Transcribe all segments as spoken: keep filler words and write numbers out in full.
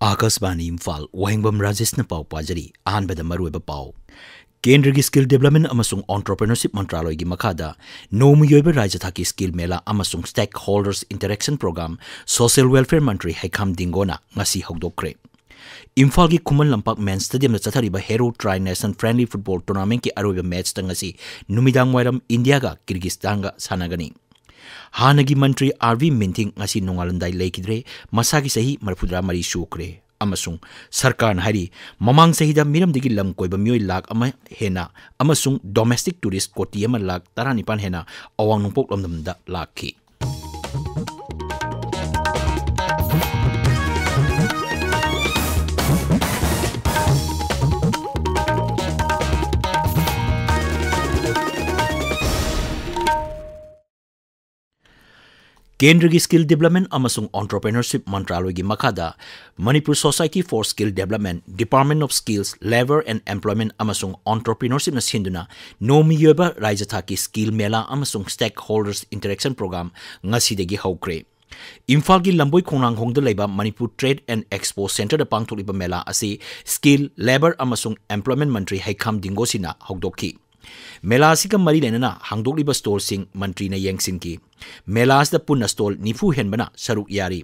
ꯑꯥꯀꯥꯁꯕꯥꯅꯤ ꯏꯝꯐꯥꯜ, ꯋꯥꯍꯦꯡꯕꯝ ꯔꯥꯖꯦꯁꯅ ꯄꯥꯎ ꯄꯥꯖꯔꯤ꯫ ꯑꯍꯥꯟꯕꯗ ꯃꯔꯨꯑꯣꯏꯕ ꯄꯥꯎ꯫ ꯀꯦꯟꯗ꯭ꯔꯒꯤ ꯁ꯭ꯀꯤꯜ ꯗꯦꯕꯂꯞꯃꯦꯟꯠ ꯑꯃꯁꯨꯡ ꯑꯣꯟꯇꯔꯄ꯭ꯔꯤꯅꯔꯁꯤꯞ ꯃꯟꯇ꯭ꯔꯥꯂꯣꯏꯒꯤ ꯃꯈꯥꯗ ꯅꯣꯡꯃꯒꯤ ꯑꯣꯏꯕ ꯔꯥꯖ꯭ꯌ ꯊꯥꯛꯀꯤ ꯁ꯭ꯀꯤꯜ ꯃꯦꯂꯥ ꯑꯃꯁꯨꯡ ꯁ꯭ꯇꯦꯛ holders interaction programme social welfare ꯃꯟꯇ꯭ꯔꯤ ꯍꯩꯈꯥꯝ ꯗꯤꯡꯒꯣꯅ ꯉꯁꯤ ꯍꯧꯗꯣꯛꯈ꯭ꯔꯦ꯫ ꯏꯝꯐꯥꯜꯒꯤ ꯈꯨꯃꯟ ꯂꯝꯄꯥꯛ ꯃꯦꯟ ꯁ꯭ꯇꯦꯗꯤꯌꯝꯗ ꯆꯠꯊꯔꯤꯕ Hero tri nation friendly football ꯇꯣꯔꯅꯥꯃꯦꯟꯠꯀꯤ ꯑꯔꯣꯏꯕ ꯃꯦꯆꯇ ꯉꯁꯤ ꯅꯨꯃꯤꯗꯥꯡ ꯋꯥꯏꯔꯝ ꯏꯟꯗꯤꯌꯥꯒ ꯀꯤꯔꯒꯤꯁꯇꯥꯟꯒ ꯁꯥꯟꯅꯒꯅꯤ꯫ ꯍꯥꯟꯅꯒꯤ ꯃꯟꯇ꯭ꯔꯤ ꯑꯥꯔ ꯕꯤ ꯃꯤꯟꯊꯤꯡ ꯉꯁꯤ ꯅꯣꯡꯉꯥꯜꯂꯝꯗꯥꯏ ꯂꯩꯈꯤꯗ꯭ꯔꯦ꯫ ꯃꯁꯥꯒꯤ ꯆꯍꯤ ꯃꯔꯤꯐꯨꯇꯔꯥ ꯃꯔꯤ ꯁꯨꯈ꯭ꯔꯦ ꯑꯃꯁꯨꯡ ꯁꯔꯀꯥꯔꯅ ꯍꯥꯏꯔꯤ, ꯃꯃꯥꯡ ꯆꯍꯤꯗ ꯃꯤꯔꯝꯗꯒꯤ ꯂꯝ ꯀꯣꯏꯕ ꯃꯤꯑꯣꯏ ꯂꯥꯈ ꯑꯃ ꯍꯦꯟꯅ ꯑꯃꯁꯨꯡ ꯗꯣꯃꯦꯁꯇꯤꯛ ꯇꯨꯔꯤꯁ꯭ꯠ ꯀꯣꯇꯤ ꯑꯃ ꯂꯥꯈ ꯇꯔꯥꯅꯤꯄꯥꯟ ꯍꯦꯟꯅ ꯑꯋꯥꯡ ꯅꯣꯡꯄꯣꯛ ꯂꯝꯗꯝꯗ ꯂꯥꯛꯈꯤ꯫ ꯀꯦꯟꯗ꯭ꯔꯒꯤ ꯁ꯭ꯀꯤꯜ ꯗꯤꯕꯂꯞꯃꯦꯟꯠ ꯑꯃꯁꯨꯡ ꯑꯣꯟꯇꯔꯄ꯭ꯔꯤꯅꯔꯁꯤꯞ ꯃꯟꯇ꯭ꯔꯥꯂꯣꯏꯒꯤ ꯃꯈꯥꯗ Manipur Society for Skill Development, Department of Skills, Labour and Employment ꯑꯃꯁꯨꯡ ꯑꯣꯟꯇꯔꯄ꯭ꯔꯤꯅꯔꯁꯤꯞꯅ ꯁꯤꯟꯗꯨꯅ ꯅꯣꯡꯃꯒꯤ ꯑꯣꯏꯕ ꯔꯥꯖ꯭ꯌ ꯊꯥꯛꯀꯤ ꯁ꯭ꯀꯤꯜ ꯃꯦꯂꯥ ꯑꯃꯁꯨꯡ ꯁ꯭ꯇꯦꯛ ꯍꯣꯜꯗꯔꯁ ꯏꯟꯇꯔꯦꯛꯁꯟ ꯄ꯭ꯔꯣꯒ꯭ꯔꯥꯝ ꯉꯁꯤꯗꯒꯤ ꯍꯧꯈ꯭ꯔꯦ꯫ ꯏꯝꯐꯥꯜꯒꯤ ꯂꯝꯕꯣꯏ ꯈꯣꯡꯅꯥꯡꯈꯣꯡꯗ ꯂꯩꯕ ꯃꯅꯤꯄꯨꯔ ꯇ꯭ꯔꯦꯗ ꯑꯦꯟ ꯑꯦꯛꯁꯄꯣ ꯁꯦꯟꯇꯔꯗ ꯄꯥꯡꯊꯣꯛꯂꯤꯕ ꯃꯦꯂꯥ ꯑꯁꯤ ꯁ꯭ꯀꯤꯜ, ꯂꯦꯕꯔ ꯑꯃꯁꯨꯡ ꯑꯦꯝꯄ꯭ꯂꯣꯏꯃꯦꯟꯠ ꯃꯟꯇ꯭ꯔꯤ ꯍꯩꯈꯥꯝ ꯗꯤꯡꯒꯣꯁꯤꯅ ꯍꯧꯗꯣꯛꯈꯤ꯫ ꯃꯦꯂꯥ ꯑꯁꯤꯒ ꯃꯔꯤ ꯂꯩꯅꯅ ꯍꯥꯡꯗꯣꯛꯂꯤꯕ ꯁ꯭ꯇꯣꯜꯁꯤꯡ ꯃꯟꯇ꯭ꯔꯤꯅ ꯌꯦꯡꯁꯤꯟꯈꯤ꯫ ꯃꯦꯂꯥ ꯑꯁꯤꯗ ꯄꯨꯟꯅ ꯁ꯭ꯇꯣꯜ ꯅꯤꯐꯨ ꯍꯦꯟꯕꯅ ꯁꯔꯨꯛ ꯌꯥꯔꯤ꯫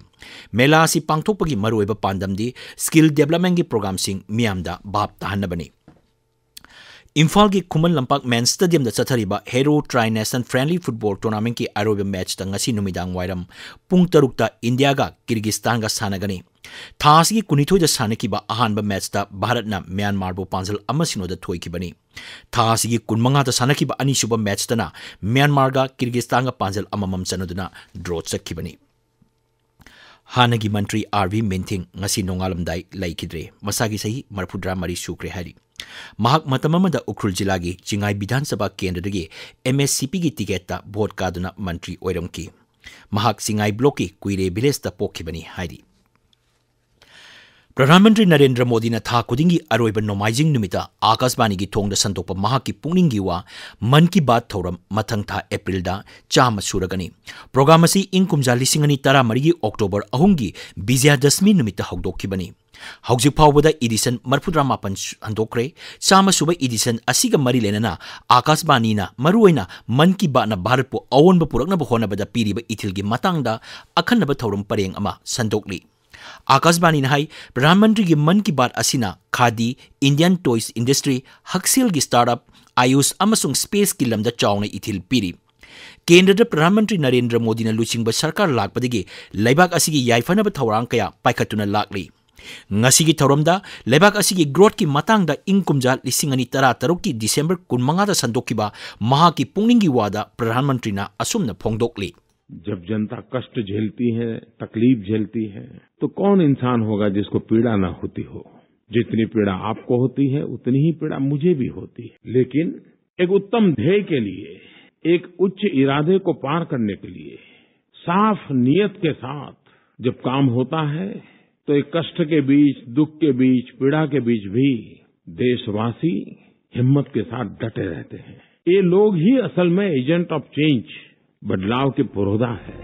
ꯃꯦꯂꯥ ꯑꯁꯤ ꯄꯥꯡꯊꯣꯛꯄꯒꯤ ꯃꯔꯨꯑꯣꯏꯕ ꯄꯥꯟꯗꯝꯗꯤ ꯁ꯭ꯀꯤꯜ ꯗꯦꯕꯂꯞꯃꯦꯟꯠꯀꯤ ꯄ꯭ꯔꯣꯒ꯭ꯔꯥꯝꯁꯤꯡ ꯃꯤꯌꯥꯝꯗ ꯚꯥꯞ ꯇꯥꯍꯟꯅꯕꯅꯤ꯫ ꯏꯝꯐꯥꯜꯒꯤ ꯈꯨꯃꯟ ꯂꯝꯄꯥꯛ ꯃꯦꯟ ꯁ꯭ꯇꯦꯗꯤꯌꯝꯗ ꯆꯠꯊꯔꯤꯕ Hero tri nation friendly football ꯇꯣꯔꯅꯥꯃꯦꯟꯠꯀꯤ ꯑꯔꯣꯏꯕ ꯃꯦꯆꯇ ꯉꯁꯤ ꯅꯨꯃꯤꯗꯥꯡ ꯋꯥꯏꯔꯝ ꯄꯨꯡ ꯇꯔꯨꯛꯇ ꯏꯟꯗꯤꯌꯥꯒ ꯀꯤꯔꯒꯤꯁꯇꯥꯟꯒ ꯁꯥꯟꯅꯒꯅꯤ꯫ ꯊꯥ ꯑꯁꯤꯒꯤ ꯀꯨꯟꯅꯤꯊꯣꯏꯗ ꯁꯥꯟꯅꯈꯤꯕ ꯑꯍꯥꯟꯕ ꯃꯦꯆꯇ ꯚꯥꯔꯠꯅ ꯃ꯭ꯌꯥꯟꯃꯥꯔꯕꯨ ꯄꯥꯟꯖꯜ ꯑꯃ ꯁꯤꯅꯣꯗ ꯊꯣꯏꯈꯤꯕꯅꯤ꯫ ꯊꯥ ꯑꯁꯤꯒꯤ ꯀꯨꯟꯃꯉꯥꯗ ꯁꯥꯟꯅꯈꯤꯕ ꯑꯅꯤꯁꯨꯕ ꯃꯦꯆꯇꯅ ꯃ꯭ꯌꯥꯟꯃꯥꯔꯒ ꯀꯤꯔꯒꯤꯁꯇꯥꯟꯒ ꯄꯥꯟꯖꯜ ꯑꯃꯃꯝ ꯆꯟꯅꯗꯨꯅ ꯗ꯭ꯔꯣ ꯆꯠꯈꯤꯕꯅꯤ꯫ ꯍꯥꯟꯅꯒꯤ ꯃꯟꯇ꯭ꯔꯤ ꯑꯥꯔ ꯕꯤ ꯃꯤꯟꯊꯤꯡ ꯉꯁꯤ ꯅꯣꯡꯉꯥꯜꯂꯝꯗꯥꯏ ꯂꯩꯈꯤꯗ꯭ꯔꯦ꯫ ꯃꯁꯥꯒꯤ ꯆꯍꯤ ꯃꯔꯤꯐꯨꯇꯔꯥ ꯃꯔꯤ ꯁꯨꯈ꯭ꯔꯦ ꯍꯥꯏꯔꯤ꯫ ꯃꯍꯥꯛ ꯃꯇꯝ ꯑꯃꯗ ꯎꯈ꯭ꯔꯨꯜ ꯖꯤꯂꯥꯒꯤ ꯆꯤꯡꯉꯥꯏ ꯕꯤꯙꯥꯟ ꯁꯚꯥ ꯀꯦꯟꯗ꯭ꯔꯗꯒꯤ ꯑꯦꯝ ꯑꯦꯁ ꯁꯤ ꯄꯤꯒꯤ ꯇꯤꯀꯦꯠꯇ ꯚꯣꯠ ꯀꯥꯗꯨꯅ ꯃꯟꯇ꯭ꯔꯤ ꯑꯣꯏꯔꯝꯈꯤ꯫ ꯃꯍꯥꯛ ꯆꯤꯡꯉꯥꯏ ꯕ꯭ꯂꯣꯛꯀꯤ ꯀꯨꯏꯔꯦ ꯚꯤꯂꯦꯖꯇ ꯄꯣꯛꯈꯤꯕꯅꯤ ꯍꯥꯏꯔꯤ꯫ ꯄ꯭ꯔꯙꯥꯟ ꯃꯟꯇ꯭ꯔꯤ ꯅꯔꯦꯟꯗ꯭ꯔ ꯃꯣꯗꯤꯅ ꯊꯥ ꯈꯨꯗꯤꯡꯒꯤ ꯑꯔꯣꯏꯕ ꯅꯣꯡꯃꯥꯏꯖꯤꯡ ꯅꯨꯃꯤꯠꯇ ꯑꯥꯀꯥꯁꯕꯥꯅꯤꯒꯤ ꯊꯣꯡꯗ ꯁꯟꯗꯣꯛꯄ ꯃꯍꯥꯛꯀꯤ ꯄꯨꯛꯅꯤꯡꯒꯤ ꯋꯥ ꯃꯟ ꯀꯤ ꯕꯥꯠ ꯊꯧꯔꯝ ꯃꯊꯪ ꯊꯥ ꯑꯦꯄ꯭ꯔꯤꯜꯗ ꯆꯥꯝꯃ ꯁꯨꯔꯒꯅꯤ꯫ ꯄ꯭ꯔꯣꯒ꯭ꯔꯥꯝ ꯑꯁꯤ ꯏꯪ ꯀꯨꯝꯖꯥ ꯂꯤꯁꯤꯡ ꯑꯅꯤ ꯇꯔꯥꯃꯔꯤꯒꯤ ꯑꯣꯛꯇꯣꯕꯔ ꯑꯍꯨꯝꯒꯤ ꯕꯤꯖꯌꯗꯁꯃꯤ ꯅꯨꯃꯤꯠꯇ ꯍꯧꯗꯣꯛꯈꯤꯕꯅꯤ꯫ ꯍꯧꯖꯤꯛ ꯐꯥꯎꯕꯗ ꯏꯗꯤꯁꯟ ꯃꯔꯤꯐꯨꯇꯔꯥꯃꯥꯄꯟ ꯁꯨ-, ꯍꯟꯗꯣꯛꯈ꯭ꯔꯦ꯫ ꯆꯥꯝꯃ ꯁꯨꯕ ꯏꯗꯤꯁꯟ ꯑꯁꯤꯒ ꯃꯔꯤ ꯂꯩꯅꯅ ꯑꯥꯀꯥꯁꯕꯥꯅꯤꯅ ꯃꯔꯨꯑꯣꯏꯅ ꯃꯟ ꯀꯤ ꯕꯥꯠꯅ ꯚꯥꯔꯠꯄꯨ ꯑꯑꯣꯟꯕ ꯄꯨꯔꯛꯅꯕ ꯍꯣꯠꯅꯕꯗ ꯄꯤꯔꯤꯕ ꯏꯊꯤꯜꯒꯤ ꯃꯇꯥꯡꯗ ꯑꯈꯟꯅꯕ ꯊꯧꯔꯝ ꯄꯔꯦꯡ ꯑꯃ ꯁꯟꯗꯣꯛꯂꯤ꯫ ꯑꯥꯀꯥꯁꯕꯥꯅꯤꯅ ꯍꯥꯏ, ꯄ꯭ꯔꯙꯥꯟ ꯃꯟꯇ꯭ꯔꯤꯒꯤ ꯃꯟ ꯀꯤ ꯕꯥꯠ ꯑꯁꯤꯅ ꯈꯥꯗꯤ, ꯏꯟꯗꯤꯌꯟ ꯇꯣꯏꯁ ꯏꯟꯗꯁꯇ꯭ꯔꯤ, ꯍꯛꯁꯦꯜꯒꯤ ꯁ꯭ꯇꯥꯔꯠ ꯑꯞ, ꯑꯌꯨꯁ ꯑꯃꯁꯨꯡ ꯁ꯭ꯄꯦꯁꯀꯤ ꯂꯝꯗ ꯆꯥꯎꯅ ꯏꯊꯤꯜ ꯄꯤꯔꯤ꯫ ꯀꯦꯟꯗ꯭ꯔꯗ ꯄ꯭ꯔꯙꯥꯟ ꯃꯟꯇ꯭ꯔꯤ ꯅꯔꯦꯟꯗ꯭ꯔ ꯃꯣꯗꯤꯅ ꯂꯨꯆꯤꯡꯕ ꯁꯔꯀꯥꯔ ꯂꯥꯛꯄꯗꯒꯤ ꯂꯩꯕꯥꯛ ꯑꯁꯤꯒꯤ ꯌꯥꯏꯐꯅꯕ ꯊꯧꯔꯥꯡ ꯀꯌꯥ ꯄꯥꯏꯈꯠꯇꯨꯅ ꯂꯥꯛꯂꯤ꯫ ꯉꯁꯤꯒꯤ ꯊꯧꯔꯝꯗ ꯂꯩꯕꯥꯛ ꯑꯁꯤꯒꯤ ꯒ꯭ꯔꯣꯊꯀꯤ ꯃꯇꯥꯡꯗ ꯏꯪ ꯀꯨꯝꯖꯥ ꯂꯤꯁꯤꯡ ꯑꯅꯤ ꯇꯔꯥꯇꯔꯨꯛꯀꯤ ꯗꯤꯁꯦꯝꯕꯔ ꯀꯨꯟꯃꯉꯥꯗ ꯁꯟꯗꯣꯛꯈꯤꯕ ꯃꯍꯥꯛꯀꯤ ꯄꯨꯛꯅꯤꯡꯒꯤ ꯋꯥꯗ ꯄ꯭ꯔꯙꯥꯟ ꯃꯟꯇ꯭ꯔꯤꯅ ꯑꯁꯨꯝꯅ ꯐꯣꯡꯗꯣꯛꯂꯤ꯫ जब जनता कष्ट झेलती है, तकलीफ झेलती है, तो कौन इंसान होगा जिसको पीड़ा ना होती हो? जितनी पीड़ा आपको होती है, उतनी ही पीड़ा मुझे भी होती है। लेकिन एक उत्तम ध्येय के लिए, एक उच्च इरादे को पार करने के लिए साफ नियत के साथ जब काम होता है, तो एक कष्ट के बीच, दुख के बीच, पीड़ा के बीच भी देशवासी हिम्मत के साथ डटे रहते हैं। ये लोग ही असल में एजेंट ऑफ चेंज, बदलाव के पुरोधा है।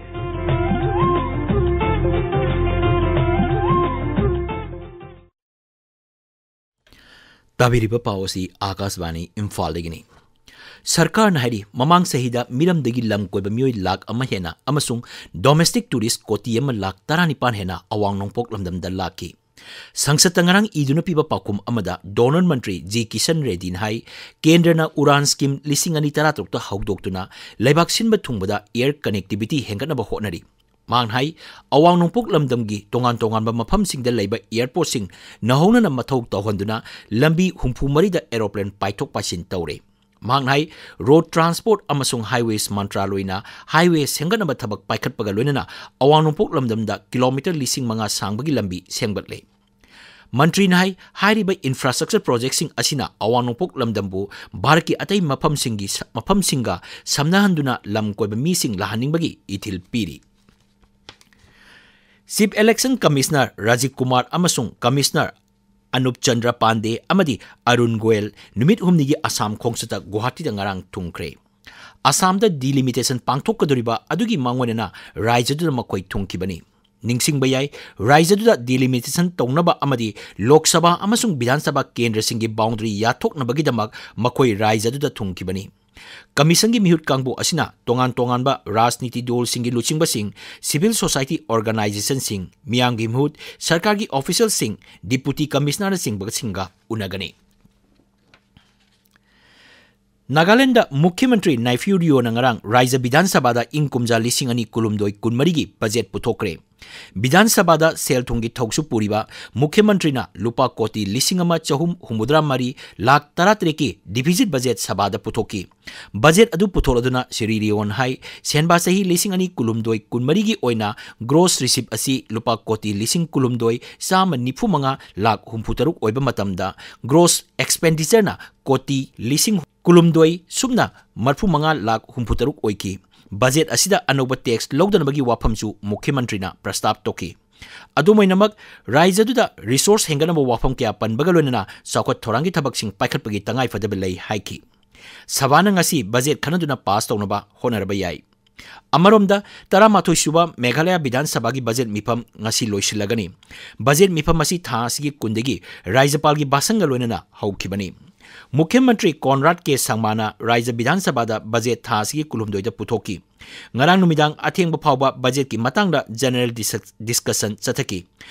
ꯇꯥꯕꯤꯔꯤꯕ ꯄꯥꯎ ꯑꯁꯤ ꯑꯥꯀꯥꯁꯕꯥꯅꯤ ꯏꯝꯐꯥꯜꯗꯒꯤꯅꯤ꯫ ꯁꯔꯀꯥꯔꯅ ꯍꯥꯏꯔꯤ, ꯃꯃꯥꯡ ꯆꯍꯤꯗ ꯃꯤꯔꯝꯗꯒꯤ ꯂꯝ ꯀꯣꯏꯕ ꯃꯤꯑꯣꯏ ꯂꯥꯈ ꯑꯃ ꯍꯦꯟꯅ ꯑꯃꯁꯨꯡ ꯗꯣꯃꯦꯁꯇꯤꯛ ꯇꯨꯔꯤꯁ ꯀꯣꯇꯤ ꯑꯃ ꯂꯥꯈ ꯇꯔꯥꯅꯤꯄꯥꯟ ꯍꯦꯟꯅ ꯑꯋꯥꯡ ꯅꯣꯡꯄꯣꯛ ꯂꯝꯗꯝꯗ ꯂꯥꯛꯈꯤ꯫ ꯁꯪꯁꯠꯇ ꯉꯔꯥꯡ ꯏꯗꯨꯅ ꯄꯤꯕ ꯄꯥꯎꯈꯨꯝ ꯑꯃꯗ ꯗꯣꯅꯔ ꯃꯟꯇ꯭ꯔꯤ ꯖꯤ ꯀꯤꯁꯟ ꯔꯦꯗꯤꯅ ꯍꯥꯏ, ꯀꯦꯟꯗ꯭ꯔꯅ ꯎꯔꯥꯟ ꯁ꯭ꯀꯤꯝ ꯂꯤꯁꯤꯡ ꯑꯅꯤ ꯇꯔꯥꯇꯔꯨꯛꯇ ꯍꯧꯗꯣꯛꯇꯨꯅ ꯂꯩꯕꯥꯛ ꯁꯤꯟꯕ ꯊꯨꯡꯕꯗ ꯑꯦꯌꯔ ꯀꯅꯦꯛꯇꯤꯚꯤꯇꯤ ꯍꯦꯟꯒꯠꯅꯕ ꯍꯣꯠꯅꯔꯤ꯫ ꯃꯍꯥꯛꯅ ꯍꯥꯏ, ꯑꯋꯥꯡ ꯅꯣꯡꯄꯣꯛ ꯂꯝꯗꯝꯒꯤ ꯇꯣꯉꯥꯟ ꯇꯣꯉꯥꯟꯕ ꯃꯐꯝꯁꯤꯡꯗ ꯂꯩꯕ ꯑꯦꯌꯔꯄꯣꯔꯠꯁꯤꯡ ꯅꯧꯍꯧꯅꯅ ꯃꯊꯧ ꯇꯧꯍꯟꯗꯨꯅ ꯂꯝꯕꯤ ꯍꯨꯝꯐꯨ ꯃꯔꯤꯗ ꯑꯦꯔꯣꯄ꯭ꯂꯦꯟ ꯄꯥꯏꯊꯣꯛ ꯄꯥꯏꯁꯤꯟ ꯇꯧꯔꯦ꯫ ꯃꯍꯥꯛꯅ ꯍꯥꯏ, ꯔꯣꯗ ꯇ꯭ꯔꯥꯟꯁꯄꯣꯔꯠ ꯑꯃꯁꯨꯡ ꯍꯥꯏꯋꯦꯁ ꯃꯟꯇ꯭ꯔꯥꯂꯣꯏꯅ ꯍꯥꯏꯋꯦ ꯁꯦꯝꯒꯠꯅꯕ ꯊꯕꯛ ꯄꯥꯏꯈꯠꯄꯒ ꯂꯣꯏꯅꯅ ꯑꯋꯥꯡ ꯅꯣꯡꯄꯣꯛ ꯂꯝꯗꯝꯗ ꯀꯤꯂꯣꯃꯤꯇꯔ ꯂꯤꯁꯤꯡ ꯃꯉꯥ ꯁꯥꯡꯕꯒꯤ ꯂꯝꯕꯤ ꯁꯦꯝꯒꯠꯂꯦ꯫ ꯃꯟꯇ꯭ꯔꯤꯅ ꯍꯥꯏ, ꯍꯥꯏꯔꯤꯕ ꯏꯟꯐ꯭ꯔꯥꯁ꯭ꯇ꯭ꯔꯛꯆꯔ ꯄ꯭ꯔꯣꯖꯦꯛꯁꯤꯡ ꯑꯁꯤꯅ ꯑꯋꯥꯡ ꯅꯣꯡꯄꯣꯛ ꯂꯝꯗꯝꯕꯨ ꯚꯥꯔꯠꯀꯤ ꯑꯇꯩ ꯃꯐꯝꯁꯤꯡꯒꯤ ꯁ-, ꯃꯐꯝꯁꯤꯡꯒ ꯁꯝꯅꯍꯟꯗꯨꯅ ꯂꯝ ꯀꯣꯏꯕ ꯃꯤꯁꯤꯡ ꯂꯥꯛꯍꯟꯅꯤꯡꯕꯒꯤ ꯏꯊꯤꯜ ꯄꯤꯔꯤ꯫ Chief Election Commissioner Rajiv Kumar ꯑꯃꯁꯨꯡ Commissioner ꯑꯅꯨꯞ ꯆꯟꯗ꯭ꯔ ꯄꯥꯟꯗꯦ ꯑꯃꯗꯤ ꯑꯔꯨꯟ ꯒꯣꯌꯜ ꯅꯨꯃꯤꯠ ꯍꯨꯝꯅꯤꯒꯤ ꯑꯁꯥꯝ ꯈꯣꯡꯆꯠꯇ ꯒꯨꯋꯥꯍꯥꯇꯤꯗ ꯉꯔꯥꯡ ꯊꯨꯡꯈ꯭ꯔꯦ꯫ ꯑꯁꯥꯝꯗ delimitation ꯄꯥꯡꯊꯣꯛꯀꯗꯧꯔꯤꯕ ꯑꯗꯨꯒꯤ ꯃꯥꯡꯑꯣꯏꯅꯅ ꯔꯥꯖ꯭ꯌꯗꯨꯗ ꯃꯈꯣꯏ ꯊꯨꯡꯈꯤꯕꯅꯤ꯫ ꯅꯤꯡꯁꯤꯡꯕ ꯌꯥꯏ, ꯔꯥꯖ꯭ꯌꯗꯨꯗ delimitation ꯇꯧꯅꯕ ꯑꯃꯗꯤ ꯂꯣꯛ ꯁꯚꯥ ꯑꯃꯁꯨꯡ ꯕꯤꯙꯥꯟ ꯁꯚꯥ ꯀꯦꯟꯗ꯭ꯔꯁꯤꯡꯒꯤ boundary ꯌꯥꯊꯣꯛꯅꯕꯒꯤꯗꯃꯛ ꯃꯈꯣꯏ ꯔꯥꯖ꯭ꯌꯗꯨꯗ ꯊꯨꯡꯈꯤꯕꯅꯤ꯫ Commissionꯒꯤ ꯃꯤꯍꯨꯠ ꯀꯥꯡꯕꯨ ꯑꯁꯤꯅ ꯇꯣꯉꯥꯟ ꯇꯣꯉꯥꯟꯕ ꯔꯥꯖꯅꯤꯇꯤ ꯗꯜꯁꯤꯡꯒꯤ ꯂꯨꯆꯤꯡꯕꯁꯤꯡ, civil society organizationꯁꯤꯡ, ꯃꯤꯌꯥꯝꯒꯤ ꯃꯤꯍꯨꯠ, ꯁꯔꯀꯥꯔꯒꯤ officialꯁꯤꯡ, Deputy Commissionerꯅꯆꯤꯡꯕꯁꯤꯡꯒ ꯎꯅꯒꯅꯤ꯫ ꯅꯥꯒꯥꯂꯦꯟꯗ ꯃꯨꯈ꯭ꯌ ꯃꯟꯇ꯭ꯔꯤ ꯅꯥꯏꯐ꯭ꯌꯨ ꯔꯤꯑꯣꯅ ꯉꯔꯥꯡ ꯔꯥꯖ꯭ꯌ ꯕꯤꯙꯥꯟ ꯁꯚꯥꯗ ꯏꯪ ꯀꯨꯝꯖꯥ ꯂꯤꯁꯤꯡ ꯑꯅꯤ ꯀꯨꯟꯍꯨꯝꯗꯣꯏ ꯀꯨꯟꯃꯔꯤꯒꯤ ꯕꯖꯦꯠ ꯄꯨꯊꯣꯛꯈ꯭ꯔꯦ꯫ ꯕꯤꯙꯥꯟ ꯁꯚꯥꯗ ꯁꯦꯜ ꯊꯨꯝꯒꯤ ꯊꯧꯁꯨ ꯄꯨꯔꯤꯕ ꯃꯨꯈ꯭ꯌ ꯃꯟꯇ꯭ꯔꯤꯅ ꯂꯨꯄꯥ ꯀꯣꯇꯤ ꯂꯤꯁꯤꯡ ꯑꯃ ꯆꯍꯨꯝ ꯍꯨꯝꯐꯨꯇꯔꯥ ꯃꯔꯤ ꯂꯥꯈ ꯇꯔꯥꯇꯔꯦꯠꯀꯤ deficit ꯕꯖꯦꯠ ꯁꯚꯥꯗ ꯄꯨꯊꯣꯛꯈꯤ꯫ ꯕꯖꯦꯠ ꯑꯗꯨ ꯄꯨꯊꯣꯛꯂꯗꯨꯅ ꯁ꯭ꯔꯤ ꯔꯤꯑꯣꯟ ꯍꯥꯏ, ꯁꯦꯟꯕꯥ ꯆꯍꯤ ꯂꯤꯁꯤꯡ ꯑꯅꯤ ꯀꯨꯟꯍꯨꯝꯗꯣꯏ ꯀꯨꯟꯃꯔꯤꯒꯤ ꯑꯣꯏꯅ gross receipt ꯑꯁꯤ ꯂꯨꯄꯥ ꯀꯣꯇꯤ ꯂꯤꯁꯤꯡ ꯀꯨꯟꯍꯨꯝꯗꯣꯏ ꯆꯥꯝꯃ ꯅꯤꯐꯨ ꯃꯉꯥ ꯂꯥꯈ ꯍꯨꯝꯐꯨ ꯇꯔꯨꯛ ꯑꯣꯏꯕ ꯃꯇꯝꯗ, gross expenditure ꯅ ꯀꯣꯇꯤ ꯂꯤꯁꯤꯡ ꯀꯨꯟꯍꯨꯝꯗꯣꯏ ꯁꯨꯞꯅ ꯃꯔꯤꯐꯨ ꯃꯉꯥ ꯂꯥꯈ ꯍꯨꯝꯐꯨ ꯇꯔꯨꯛ ꯑꯣꯏꯈꯤ꯫ ꯕꯖꯦꯠ ꯑꯁꯤꯗ ꯑꯅꯧꯕ tax ꯂꯧꯗꯅꯕꯒꯤ ꯋꯥꯐꯝꯁꯨ ꯃꯨꯈ꯭ꯌ ꯃꯟꯇ꯭ꯔꯤꯅ ꯄ꯭ꯔꯁꯇꯥꯞ ꯇꯧꯈꯤ꯫ ꯑꯗꯨꯝ ꯑꯣꯏꯅꯃꯛ, ꯔꯥꯖ꯭ꯌꯗꯨꯗ resource ꯍꯦꯟꯒꯠꯅꯕ ꯋꯥꯐꯝ ꯀꯌꯥ ꯄꯟꯕꯒ ꯂꯣꯏꯅꯅ ꯆꯥꯎꯈꯠ ꯊꯧꯔꯥꯡꯒꯤ ꯊꯕꯛꯁꯤꯡ ꯄꯥꯏꯈꯠꯄꯒꯤ ꯇꯉꯥꯏꯐꯗꯕ ꯂꯩ ꯍꯥꯏꯈꯤ꯫ ꯁꯚꯥꯅ ꯉꯁꯤ ꯕꯖꯦꯠ ꯈꯟꯅꯗꯨꯅ pass ꯇꯧꯅꯕ ꯍꯣꯠꯅꯔꯕ ꯌꯥꯏ꯫ ꯑꯃꯔꯣꯝꯗ, ꯇꯔꯥꯃꯥꯊꯣꯏ ꯁꯨꯕ ꯃꯦꯘꯥꯂꯌꯥ ꯕꯤꯙꯥꯟ ꯁꯚꯥꯒꯤ ꯕꯖꯦꯠ ꯃꯤꯐꯝ ꯉꯁꯤ ꯂꯣꯏꯁꯤꯜꯂꯒꯅꯤ꯫ ꯕꯖꯦꯠ ꯃꯤꯐꯝ ꯑꯁꯤ ꯊꯥ ꯑꯁꯤꯒꯤ ꯀꯨꯟꯗꯒꯤ ꯔꯥꯖ꯭ꯌꯄꯥꯜꯒꯤ ꯚꯥꯁꯟꯒ ꯂꯣꯏꯅꯅ ꯍꯧꯈꯤꯕꯅꯤ꯫ ꯃꯨꯈ꯭ꯌ ꯃꯟꯇ꯭ꯔꯤ ꯀꯣꯟꯔꯥꯗ ꯀꯦ ꯁꯪꯃꯥꯅ ꯔꯥꯖ꯭ꯌ ꯕꯤꯙꯥꯟ ꯁꯚꯥꯗ ꯕꯖꯦꯠ ꯊꯥ ꯑꯁꯤꯒꯤ ꯀꯨꯟꯍꯨꯝꯗꯣꯏꯗ ꯄꯨꯊꯣꯛꯈꯤ꯫ ꯉꯔꯥꯡ ꯅꯨꯃꯤꯗꯥꯡ ꯑꯊꯦꯡꯕ ꯐꯥꯎꯕ ꯕꯖꯦꯠꯀꯤ ꯃꯇꯥꯡꯗ general dis-, discussion ꯆꯠꯊꯈꯤ꯫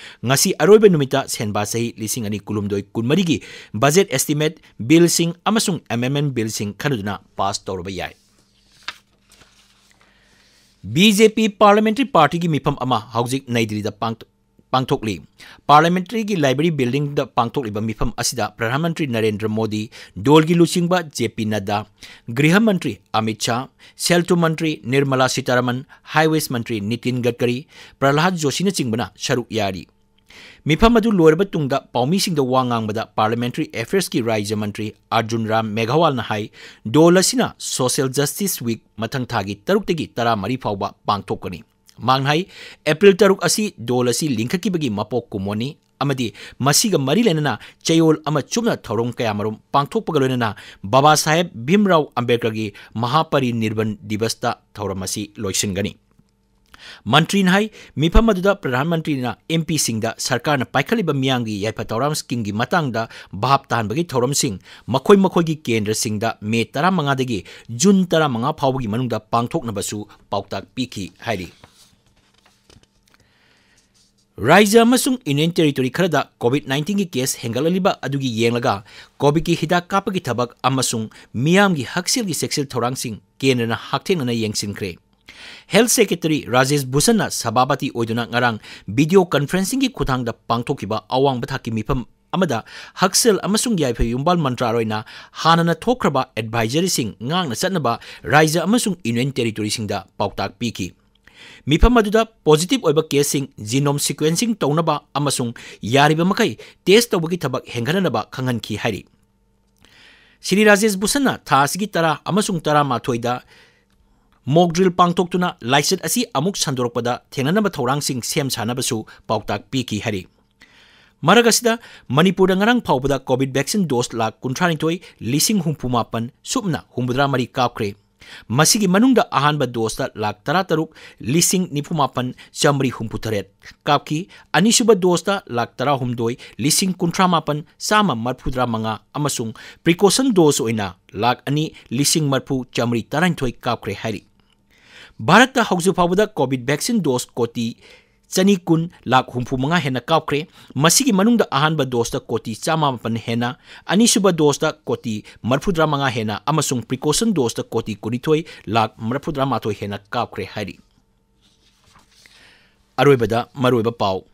ꯉꯁꯤ ꯑꯔꯣꯏꯕ ꯅꯨꯃꯤꯠꯇ ꯁꯦꯟꯕꯥ ꯆꯍꯤ ꯂꯤꯁꯤꯡ ꯑꯅꯤ ꯀꯨꯟꯍꯨꯝꯗꯣꯏ ꯀꯨꯟꯃꯔꯤꯒꯤ ꯕꯖꯦꯠ estimate, billꯁꯤꯡ ꯑꯃꯁꯨꯡ amendment billꯁꯤꯡ ꯈꯟꯅꯗꯨꯅ pass ꯇꯧꯔꯕ ꯌꯥꯏ꯫ BJP parliamentary partyꯒꯤ ꯃꯤꯐꯝ ꯑꯃ ꯍꯧꯖꯤꯛ ꯅꯩ ꯗꯤꯜꯂꯤꯗ ꯄꯥꯡꯊ-, ꯄꯥꯡꯊꯣꯛꯂꯤ꯫ Parliamentary ꯒꯤ library buildingꯗ ꯄꯥꯡꯊꯣꯛꯂꯤꯕ ꯃꯤꯐꯝ ꯑꯁꯤꯗ ꯄ꯭ꯔꯙꯥꯟ ꯃꯟꯇ꯭ꯔꯤ ꯅꯔꯦꯟꯗ꯭ꯔ ꯃꯣꯗꯤ, ꯗꯣꯜꯒꯤ ꯂꯨꯆꯤꯡꯕ ꯖꯦ ꯄꯤ ꯅꯗ꯭ꯗꯥ, ꯒ꯭ꯔꯤꯍ ꯃꯟꯇ꯭ꯔꯤ ꯑꯃꯤꯠ ꯁꯥꯍ, ꯁꯦꯜ ꯊꯨꯝ ꯃꯟꯇ꯭ꯔꯤ ꯅꯤꯔꯃꯂꯥ ꯁꯤꯇꯥꯔꯥꯃꯟ, highways ꯃꯟꯇ꯭ꯔꯤ ꯅꯤꯇꯤꯟ ꯒꯗꯀꯔꯤ, ꯄ꯭ꯔꯍꯂꯥꯗ ꯖꯣꯁꯤꯅꯆꯤꯡꯕꯅ ꯁꯔꯨꯛ ꯌꯥꯔꯤ꯫ ꯃꯤꯐꯝ ꯑꯗꯨ ꯂꯣꯏꯔꯕ ꯇꯨꯡꯗ ꯄꯥꯎꯃꯤꯁꯤꯡꯗ ꯋꯥ ꯉꯥꯡꯕꯗ parliamentary affairsꯀꯤ ꯔꯥꯖ꯭ꯌ ꯃꯟꯇ꯭ꯔꯤ ꯑꯔꯖꯨꯟ ꯔꯥꯝ ꯃꯦꯘꯋꯥꯜꯅ ꯍꯥꯏ, ꯗꯣꯜ ꯑꯁꯤꯅ Social Justice Week ꯃꯊꯪ ꯊꯥꯒꯤ ꯇꯔꯨꯛꯇꯒꯤ ꯇꯔꯥꯃꯔꯤ ꯐꯥꯎꯕ ꯄꯥꯡꯊꯣꯛꯀꯅꯤ꯫ ꯃꯍꯥꯛꯅ ꯍꯥꯏ, ꯑꯦꯄ꯭ꯔꯤꯜ ꯇꯔꯨꯛ ꯑꯁꯤ ꯗꯣꯜ ꯑꯁꯤ ꯂꯤꯡꯈꯠꯈꯤꯕꯒꯤ ꯃꯄꯣꯛ ꯀꯨꯝꯑꯣꯟꯅꯤ ꯑꯃꯗꯤ ꯃꯁꯤꯒ ꯃꯔꯤ ꯂꯩꯅꯅ ꯆꯌꯣꯜ ꯑꯃ ꯆꯨꯞꯅ ꯊꯧꯔꯝ ꯀꯌꯥꯃꯔꯨꯝ ꯄꯥꯡꯊꯣꯛꯄꯒ ꯂꯣꯏꯅꯅ ꯕꯥꯕꯥ ꯁꯥꯍꯦꯕ ꯚꯤꯝꯔꯥꯎ ꯑꯝꯕꯦꯗꯀꯔꯒꯤ ꯃꯍꯥꯄꯔꯤꯅꯤꯔꯕꯟ ꯗꯤꯕꯁꯇ ꯊꯧꯔꯝ ꯑꯁꯤ ꯂꯣꯏꯁꯤꯟꯒꯅꯤ꯫ ꯃꯟꯇ꯭ꯔꯤꯅ ꯍꯥꯏ, ꯃꯤꯐꯝ ꯑꯗꯨꯗ ꯄ꯭ꯔꯙꯥꯟ ꯃꯟꯇ꯭ꯔꯤꯅ ꯑꯦꯝ ꯄꯤꯁꯤꯡꯗ ꯁꯔꯀꯥꯔꯅ ꯄꯥꯏꯈꯠꯂꯤꯕ ꯃꯤꯌꯥꯝꯒꯤ ꯌꯥꯏꯐ ꯊꯧꯔꯥꯡ ꯁ꯭ꯀꯤꯝꯒꯤ ꯃꯇꯥꯡꯗ ꯚꯥꯞ ꯇꯥꯍꯟꯕꯒꯤ ꯊꯧꯔꯝꯁꯤꯡ ꯃꯈꯣꯏ ꯃꯈꯣꯏꯒꯤ ꯀꯦꯟꯗ꯭ꯔꯁꯤꯡꯗ ꯃꯦ ꯇꯔꯥꯃꯉꯥꯗꯒꯤ ꯖꯨꯟ ꯇꯔꯥꯃꯉꯥ ꯐꯥꯎꯕꯒꯤ ꯃꯅꯨꯡꯗ ꯄꯥꯡꯊꯣꯛꯅꯕꯁꯨ ꯄꯥꯎꯇꯥꯛ ꯄꯤꯈꯤ ꯍꯥꯏꯔꯤ꯫ ꯔꯥꯖ꯭ꯌ ꯑꯃꯁꯨꯡ ꯌꯨꯅꯤꯌꯟ ꯇꯦꯔꯤꯇꯣꯔꯤ ꯈꯔꯗ ꯀꯣꯚꯤꯗ ꯅꯥꯏꯟꯇꯤꯟꯒꯤ ꯀꯦꯁ ꯍꯦꯟꯒꯠꯂꯛꯂꯤꯕ ꯑꯗꯨꯒꯤ ꯌꯦꯡꯂꯒ ꯀꯣꯚꯤꯗꯀꯤ ꯍꯤꯗꯥꯛ ꯀꯥꯞꯄꯒꯤ ꯊꯕꯛ ꯑꯃꯁꯨꯡ ꯃꯤꯌꯥꯝꯒꯤ ꯍꯛꯁꯦꯜꯒꯤ ꯆꯦꯛꯁꯤꯜ ꯊꯧꯔꯥꯡꯁꯤꯡ ꯀꯦꯟꯗ꯭ꯔꯅ ꯍꯛꯊꯦꯡꯅꯅ ꯌꯦꯡꯁꯤꯟꯈ꯭ꯔꯦ꯫ ꯍꯦꯜꯊ ꯁꯦꯀ꯭ꯔꯦꯇꯔꯤ ꯔꯥꯖꯦꯁ ꯚꯨꯁꯟꯅ ꯁꯚꯥꯄꯇꯤ ꯑꯣꯏꯗꯨꯅ ꯉꯔꯥꯡ ꯚꯤꯗꯤꯑꯣ ꯀꯟꯐꯔꯦꯟꯁꯤꯡꯒꯤ ꯈꯨꯠꯊꯥꯡꯗ ꯄꯥꯡꯊꯣꯛꯈꯤꯕ ꯑꯋꯥꯡꯕ ꯊꯥꯛꯀꯤ ꯃꯤꯐꯝ ꯑꯃꯗ ꯍꯛꯁꯦꯜ ꯑꯃꯁꯨꯡ ꯌꯥꯏꯐ ꯌꯨꯝꯕꯥꯜ ꯃꯟꯇ꯭ꯔꯥꯂꯣꯏꯅ ꯍꯥꯟꯅꯅ ꯊꯣꯛꯈ꯭ꯔꯕ ꯑꯦꯗꯚꯥꯏꯖꯔꯤꯁꯤꯡ ꯉꯥꯛꯅ ꯆꯠꯅꯕ ꯔꯥꯖ꯭ꯌ ꯑꯃꯁꯨꯡ ꯌꯨꯅꯤꯌꯟ ꯇꯦꯔꯤꯇꯣꯔꯤꯁꯤꯡꯗ ꯄꯥꯎꯇꯥꯛ ꯄꯤꯈꯤ꯫ ꯃꯤꯐꯝ ꯑꯗꯨꯗ ꯄꯣꯖꯤꯇꯤꯚ ꯑꯣꯏꯕ ꯀꯦꯁꯁꯤꯡ ꯖꯤꯅꯣꯝ ꯁꯤꯀ꯭ꯋꯦꯟꯁꯤꯡ ꯇꯧꯅꯕ ꯑꯃꯁꯨꯡ ꯌꯥꯔꯤꯕ ꯃꯈꯩ ꯇꯦꯁ ꯇꯧꯕꯒꯤ ꯊꯕꯛ ꯍꯦꯟꯒꯠꯍꯟꯅꯕ ꯈꯪꯍꯟꯈꯤ ꯍꯥꯏꯔꯤ꯫ ꯁ꯭ꯔꯤ ꯔꯥꯖꯦꯁ ꯚꯨꯁꯟꯅ ꯊꯥ ꯑꯁꯤꯒꯤ ꯇꯔꯥ ꯑꯃꯁꯨꯡ ꯇꯔꯥꯃꯥꯊꯣꯏꯗ ꯃꯣꯛ ꯗ꯭ꯔꯤꯜ ꯄꯥꯡꯊꯣꯛꯇꯨꯅ ꯂꯥꯏꯆꯠ ꯑꯁꯤ ꯑꯃꯨꯛ ꯁꯟꯗꯣꯔꯛꯄꯗ ꯊꯦꯡꯅꯅꯕ ꯊꯧꯔꯥꯡꯁꯤꯡ ꯁꯦꯝ ꯁꯥꯅꯕꯁꯨ ꯄꯥꯎꯇꯥꯛ ꯄꯤꯈꯤ ꯍꯥꯏꯔꯤ꯫ ꯃꯔꯛ ꯑꯁꯤꯗ, ꯃꯅꯤꯄꯨꯔꯗ ꯉꯔꯥꯡ ꯐꯥꯎꯕꯗ ꯀꯣꯚꯤꯗ ꯚꯦꯛꯁꯤꯟ ꯗꯣꯁ ꯂꯥꯈ ꯀꯨꯟꯊ꯭ꯔꯥꯅꯤꯊꯣꯏ ꯂꯤꯁꯤꯡ ꯍꯨꯝꯐꯨ ꯃꯥꯄꯟ ꯁꯨꯞꯅ ꯍꯨꯝꯐꯨꯇꯔꯥ ꯃꯔꯤ ꯀꯥꯞꯈ꯭ꯔꯦ꯫ ꯃꯁꯤꯒꯤ ꯃꯅꯨꯡꯗ ꯑꯍꯥꯟꯕ ꯗꯣꯁꯇ ꯂꯥꯈ ꯇꯔꯥꯇꯔꯨꯛ ꯂꯤꯁꯤꯡ ꯅꯤꯐꯨ ꯃꯥꯄꯟ ꯆꯥꯃꯔꯤ ꯍꯨꯝꯐꯨ ꯇꯔꯦꯠ ꯀꯥꯞꯈꯤ꯫ ꯑꯅꯤꯁꯨꯕ ꯗꯣꯁꯇ ꯂꯥꯈ ꯇꯔꯥꯍꯨꯝꯗꯣꯏ ꯂꯤꯁꯤꯡ ꯀꯨꯟꯊ꯭ꯔꯥ ꯃꯥꯄꯟ ꯆꯥꯝꯃ ꯃꯔꯤꯐꯨꯇꯔꯥ ꯃꯉꯥ ꯑꯃꯁꯨꯡ ꯄ꯭ꯔꯤꯀꯣꯁꯟ ꯗꯣꯁ ꯑꯣꯏꯅ ꯂꯥꯈ ꯑꯅꯤ ꯂꯤꯁꯤꯡ ꯃꯔꯤꯐꯨ ꯆꯥꯃꯔꯤ ꯇꯔꯥꯅꯤꯊꯣꯏ ꯀꯥꯞꯈ꯭ꯔꯦ ꯍꯥꯏꯔꯤ꯫ ꯚꯥꯔꯠꯇ ꯍꯧꯖꯤꯛ ꯐꯥꯎꯕꯗ ꯀꯣꯚꯤꯗ ꯚꯦꯛꯁꯤꯟ ꯗꯣꯁ ꯀꯣꯇꯤ ꯆꯅꯤ ꯀꯨꯟ ꯂꯥꯈ ꯍꯨꯝꯐꯨ ꯃꯉꯥ ꯍꯦꯟꯅ ꯀꯥꯞꯈ꯭ꯔꯦ꯫ ꯃꯁꯤꯒꯤ ꯃꯅꯨꯡꯗ ꯑꯍꯥꯟꯕ ꯗꯣꯁꯇ ꯀꯣꯇꯤ ꯆꯥꯝꯃ ꯃꯥꯄꯟ ꯍꯦꯟꯅ, ꯑꯅꯤꯁꯨꯕ ꯗꯣꯁꯇ ꯀꯣꯇꯤ ꯃꯔꯤꯐꯨꯇꯔꯥ ꯃꯉꯥ ꯍꯦꯟꯅ ꯑꯃꯁꯨꯡ ꯄ꯭ꯔꯤꯀꯣꯁꯟ ꯗꯣꯁꯇ ꯀꯣꯇꯤ ꯀꯨꯟꯅꯤꯊꯣꯏ ꯂꯥꯈ ꯃꯔꯤꯐꯨꯇꯔꯥ ꯃꯥꯊꯣꯏ ꯍꯦꯟꯅ ꯀꯥꯞꯈ꯭ꯔꯦ ꯍꯥꯏꯔꯤ꯫ ꯑꯔꯣꯏꯕꯗ ꯃꯔꯨꯑꯣꯏꯕ ꯄꯥꯎ꯫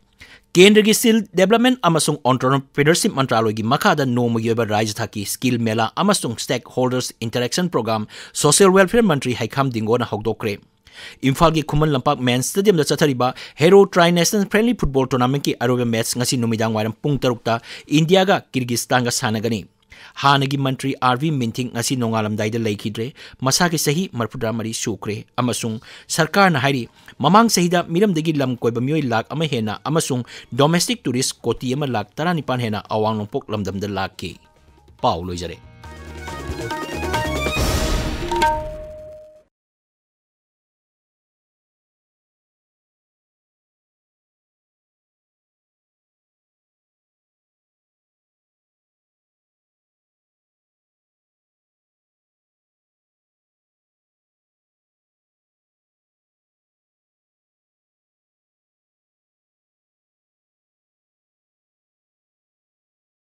ꯀꯦꯟꯗ꯭ꯔꯒꯤ ꯁ꯭ꯀꯤꯜ ꯗꯦꯕꯂꯞꯃꯦꯟꯠ ꯑꯃꯁꯨꯡ ꯑꯣꯟꯇꯔꯄ꯭ꯔꯤꯅꯔꯁꯤꯞ ꯃꯟꯇ꯭ꯔꯥꯂꯣꯏꯒꯤ ꯃꯈꯥꯗ ꯅꯣꯡꯃꯒꯤ ꯑꯣꯏꯕ ꯔꯥꯖ꯭ꯌ ꯊꯥꯛꯀꯤ ꯁ꯭ꯀꯤꯜ ꯃꯦꯂꯥ ꯑꯃꯁꯨꯡ ꯁ꯭ꯇꯦꯛ holders interaction programme social welfare ꯃꯟꯇ꯭ꯔꯤ ꯍꯩꯈꯥꯝ ꯗꯤꯡꯒꯣꯅ ꯍꯧꯗꯣꯛꯈ꯭ꯔꯦ꯫ ꯏꯝꯐꯥꯜꯒꯤ ꯈꯨꯃꯟ ꯂꯝꯄꯥꯛ ꯃꯦꯟꯁ ꯁ꯭ꯇꯦꯗꯤꯌꯝꯗ ꯆꯠꯊꯔꯤꯕ Hero tri nation friendly football ꯇꯣꯔꯅꯥꯃꯦꯟꯠꯀꯤ ꯑꯔꯣꯏꯕ ꯃꯦꯆ ꯉꯁꯤ ꯅꯨꯃꯤꯗꯥꯡ ꯋꯥꯏꯔꯝ ꯄꯨꯡ ꯇꯔꯨꯛꯇ ꯏꯟꯗꯤꯌꯥꯒ ꯀꯤꯔꯒꯤꯁꯇꯥꯟꯒ ꯁꯥꯟꯅꯒꯅꯤ꯫ ꯍꯥꯟꯅꯒꯤ ꯃꯟꯇ꯭ꯔꯤ ꯑꯥꯔ ꯚꯤ ꯃꯤꯟꯊꯤꯡ ꯉꯁꯤ ꯅꯣꯡꯉꯥꯜꯂꯝꯗꯥꯏꯗ ꯂꯩꯈꯤꯗ꯭ꯔꯦ꯫ ꯃꯁꯥꯒꯤ ꯆꯍꯤ ꯃꯔꯤꯐꯨꯇꯔꯥ ꯃꯔꯤ ꯁꯨꯈ꯭ꯔꯦ ꯑꯃꯁꯨꯡ ꯁꯔꯀꯥꯔꯅ ꯍꯥꯏꯔꯤ, ꯃꯃꯥꯡ ꯆꯍꯤꯗ ꯃꯤꯔꯝꯗꯒꯤ ꯂꯝ ꯀꯣꯏꯕ ꯃꯤꯑꯣꯏ ꯂꯥꯈ ꯑꯃ ꯍꯦꯟꯅ ꯑꯃꯁꯨꯡ domestic tourist ꯀꯣꯇꯤ ꯑꯃ ꯂꯥꯈ ꯇꯔꯥꯅꯤꯄꯥꯟ ꯍꯦꯟꯅ ꯑꯋꯥꯡ ꯅꯣꯡꯄꯣꯛ ꯂꯝꯗꯝꯗ ꯂꯥꯛꯈꯤ꯫ ꯄꯥꯎ ꯂꯣꯏꯖꯔꯦ꯫